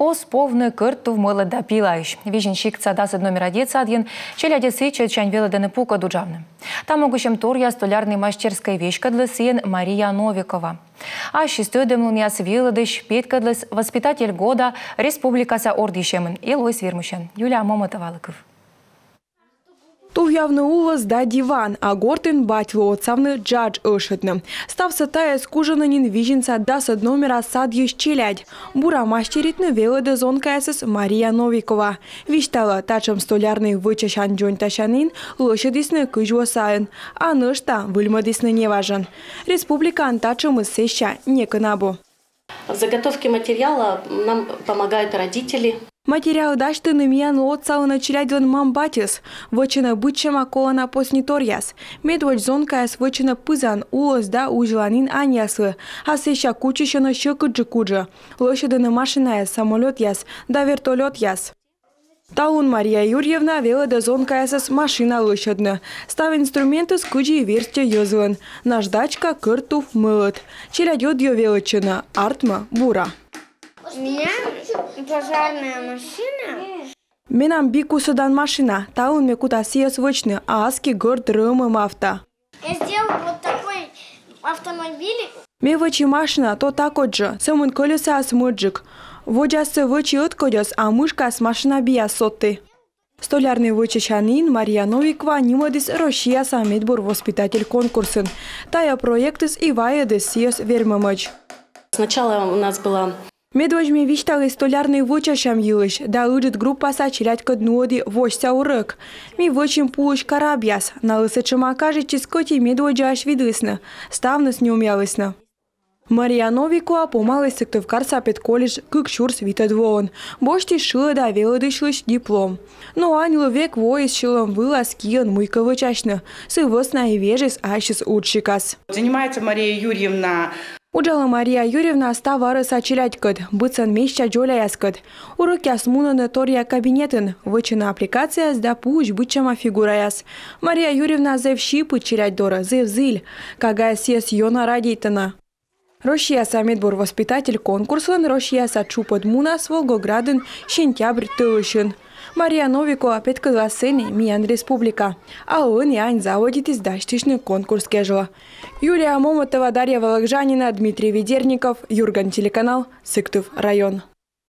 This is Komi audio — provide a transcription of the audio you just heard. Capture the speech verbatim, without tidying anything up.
Оз повны кӧрт тув, мӧлӧт да пилаысь. Визин сиктса дасӧд номера детсадйын челядьӧс ичӧтсянь велӧдӧны пукӧд уджавны. Та могысьӧм торъя столярнӧй мастерскӧй веськӧдлӧ сійӧн Мария Новикова. Ассьыс тӧдӧмлунъяс велӧдысь петкӧдліс «Воспитатель года» республикаса ордйысьӧмын. И лоис вермысьӧн. Юлия Момотовалы кыв. Тувъявны улӧс да диван, а гортын батьлы отсавны джадж ӧшӧдны. Ставсӧ тайӧс кужӧны нин Визинса дасӧд номера садйысь челядь. Бура мастеритны велӧдӧ зонкаясӧс Мария Новикова. Висьталӧ, татшӧм столярнӧй вӧчасян дзоньтасянін лӧсьӧдісны кызь во сайын, а нӧшта выльмӧдісны неважӧн. Республикаын татшӧмыс сэсся некӧн абу. В заготовке материала нам помогают родители. Материал дасьтыны миянлы отсалӧны челядьлӧн мам-батьыс. Вӧчӧны быдсяма колана посниторъяс. Медводз зонкаяс вӧчӧны пызан, улӧс да узьланін аньяслы. А сэсся кутчысьӧны сьӧкыдджык уджӧ. Лӧсьӧдӧны машинаяс, самолётъяс да вертолётъяс. Талун Мария Юрьевна велӧдӧ зонкаясӧс машина лӧсьӧдны. Став инструментыс кыдзи и верстьӧ йӧзлӧн: наждачка, кӧрт тув, мӧлӧт. Челядь ӧдйӧ велӧдчӧны, артмӧ бура. У меня пожарная машина. Менам би кусӧдан машина. Талун ме кута сійӧс вӧчны, а аски гӧрд рӧмӧм авто. Я сделал вот такой автомобиль. Ме вӧчи машина, то та кодь жӧ, сӧмын кӧлесаыс мӧдджык. Водзджык вӧчи ӧткодьӧс, а мышкас машина биас содті. Столярнӧй вӧчасянін Мария Новикова нимӧдіс Россияса медбур воспитатель конкурсын. Тайӧ проектыс и вайӧдіс сійӧс вермӧмӧдз. Сначала у нас была Медводз ме висьталі столярнӧй вӧчасям йылысь да ыджыд группаса челядькӧд нуӧді восьса урок. Ми вӧчим пуысь карабъяс, налы сэтшӧма кажитчис, кӧть и медводдзаысь видлісны, ставныс нюмъялісны. Мария Новикова помаліс Сыктывкарса педколледж кык сюрс витӧд воын. Босьтіс шылӧ да велӧдысьлысь диплом. Но аньлы век воис сьӧлӧм вылас киӧн мыйкӧ вӧчасьны. Сы вӧсна и вежис ассьыс уджсикас. Занимается Мария Юрьевна. Уджалӧ Мария Юрьевна став арӧса челядькӧд, быдсӧн местса дзоляяскӧд. Урокъяс мунӧны торъя кабинетын, вӧчӧны аппликацияяс да пуысь быдсяма фигураяс. Мария Юрьевна зэв сипыд челядь дорӧ, зэв зіль. Кагаыс сійӧс ёна радейтӧны. Россияса медбур воспитатель конкурслӧн Россияса тшупӧд мунас Волгоградын сентябрь тӧлысьын. Мария Новикова петкӧдлас сэні миян республика. А ӧні ань заводитіс дасьтысьны конкурс кежлӧ. Юлия Момотова, Дарья Вологжанина, Дмитрий Ведерников, «Юрган» телеканал, Сыктыв район.